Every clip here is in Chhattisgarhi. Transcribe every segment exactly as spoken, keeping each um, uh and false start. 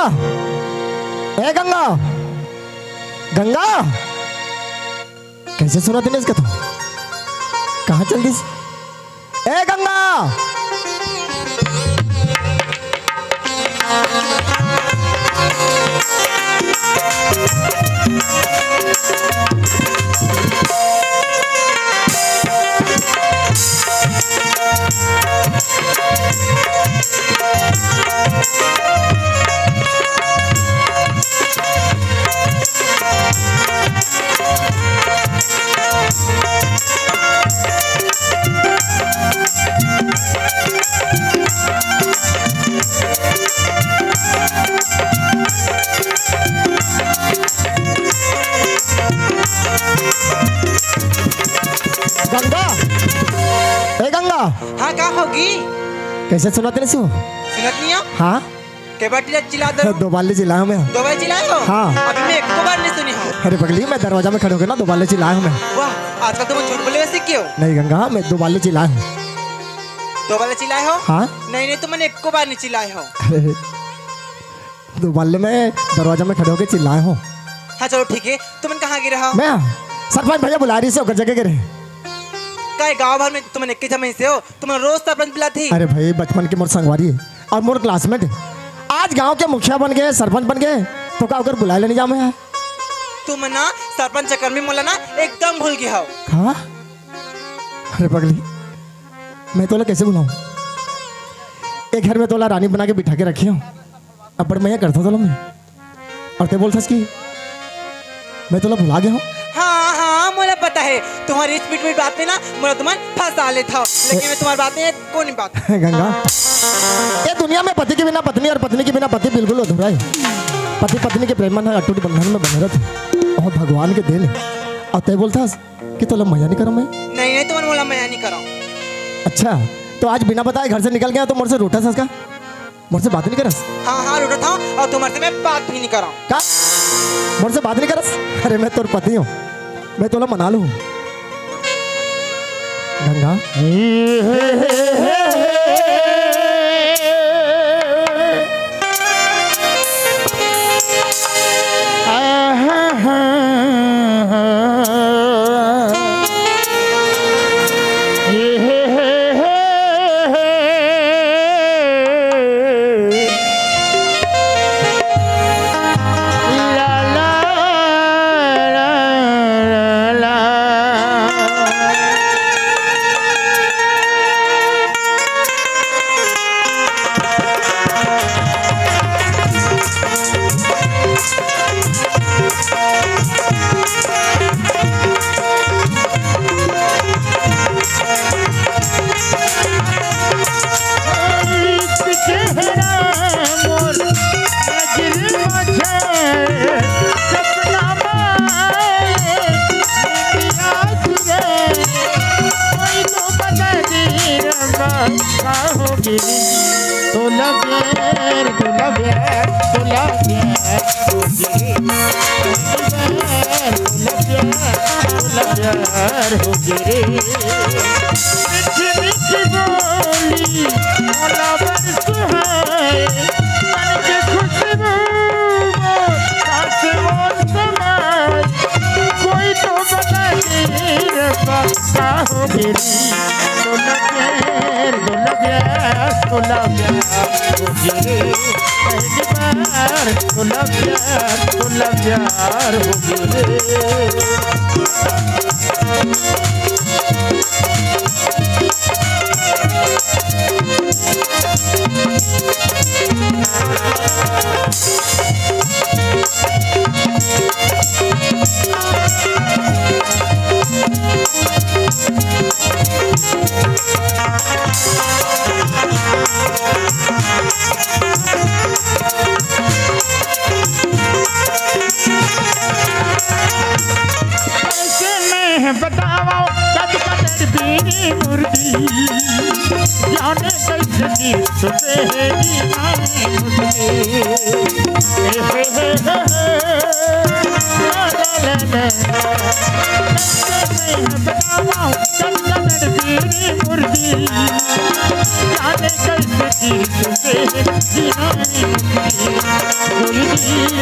ए गंगा, गंगा, कइसे सुनत नइ हस का तैं? कहाँ चल दिस? ए गंगा! गंगा, ए गंगा। हाँ, का होगे? कइसे सुनत नइ हस? सुनत नइ हे? हाँ। के बार चिल्ला दो? दो बार ले चिल्लाय हँव मैं। दो बार चिल्लाय हस? हाँ। अभी मैं एको बार नइ सुने हँव। अरे पगली, मैं दरवाजा में खड़े होके ना दो बार ले चिल्लाय हँव मैं। वाह, आजकल तुमन झूठ बोले सीख गे हव। नहीं गंगा, मैं दो बार ले चिल्लाय हँव। दो बार ले चिल्लाय हस? हाँ। नहीं, नहीं, तुमन एको बार नइ चिल्लाय हव। अरे, दो बार ले मैं दरवाजा में खड़े होके चिल्लाय हँव। हाँ, चलो ठीक हे, तुमन कहाँ गे रहेव? मैं सरपंच भैया बुलाय रहिस हे, ओकर जगह गे रहेंव। का ए गाँव भर में तुमन एके झन अइसे हव? तुमन रोज सरपंच बुलाथव। अरे भाई, बचपन के मोर संगवारी हे अउ मोर classmate हे। आज गाँव के मुखिया बन गे, सरपंच बन गे, त का ओकर बुलाय ल नइ जाँव मैं? तुमन ना सरपंच चक्कर में मोला ना एकदम भूल गे हव। का? अरे पगली, मैं तोला कइसे भुलाहूँ? ए घर में तोला रानी बना के बिठा के रखे हँव। अब्बड़ मया करथँव तोला मैं। अउ तैं बोलथस कि मैं तोला भुला गे हँव। हाँ, हाँ, मोला पता हे, तुम्हर इस मीठ मीठ बात में ना मोला तुमन फँसा लेथव, लेकिन मैं तुम्हर बात में कोनो बात। गंगा, ए दुनिया में पति के बिना पत्नी अउ पत्नी के बिना पति बिल्कुल अधूरा हे। पति पत्नी के प्रेम मन ह अटूट बंधन में बने रहिथे। अउ भगवान के देन हे। अउ तैं बोलथस कि तोला मया नइ करँव मैं। नहीं, नहीं, तुमन मोला मया नइ करव। अच्छा, त आज बिना बताय घर से निकल गे हँव त मोर से रूठथस का? मोर से बात नइ करस? हाँ, हाँ, रूठथँव अउ तुमन से मैं बात भी नइ करँव। का? मोर से बात नइ करस? अरे, मैं तोर पति हँव, मैं तोला मना लूँ। गंगा।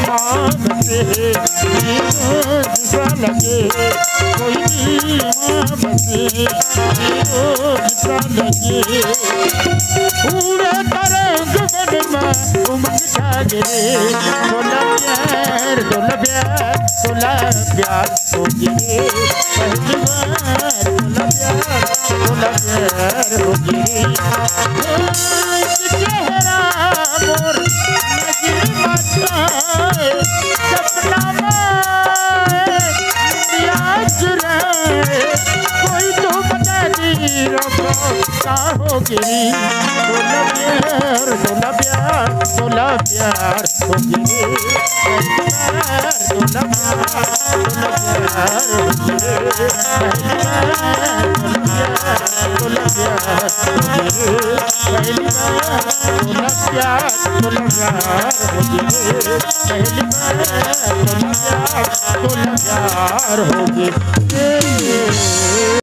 माँ बसे, हीरो जैसा लगे, कोई भी माँ बसे, हीरो जैसा लगे। उड़े तरंग मन में उमंग छा गे रे, तोला प्यार, तोला प्यार, तोला प्यार हो गे रे। पहली बार तोला प्यार, तोला प्यार हो गे रे। ओ, एक चेहरा मोर नजर माता, सपना में निंदिया चुराए, कोई तो बता दी रखो का हो गे रे। तोला प्यार, तोला प्यार, तोला प्यार हो गे रे। तोला प्यार, तोला प्यार, तोला प्यार हो गे रे। पहली बार तोला प्यार, तोला प्यार हो गे रे। पहली बार तोला प्यार, तोला प्यार हो गे रे। पहली बार तोला प्यार, तोला प्यार हो गे रे।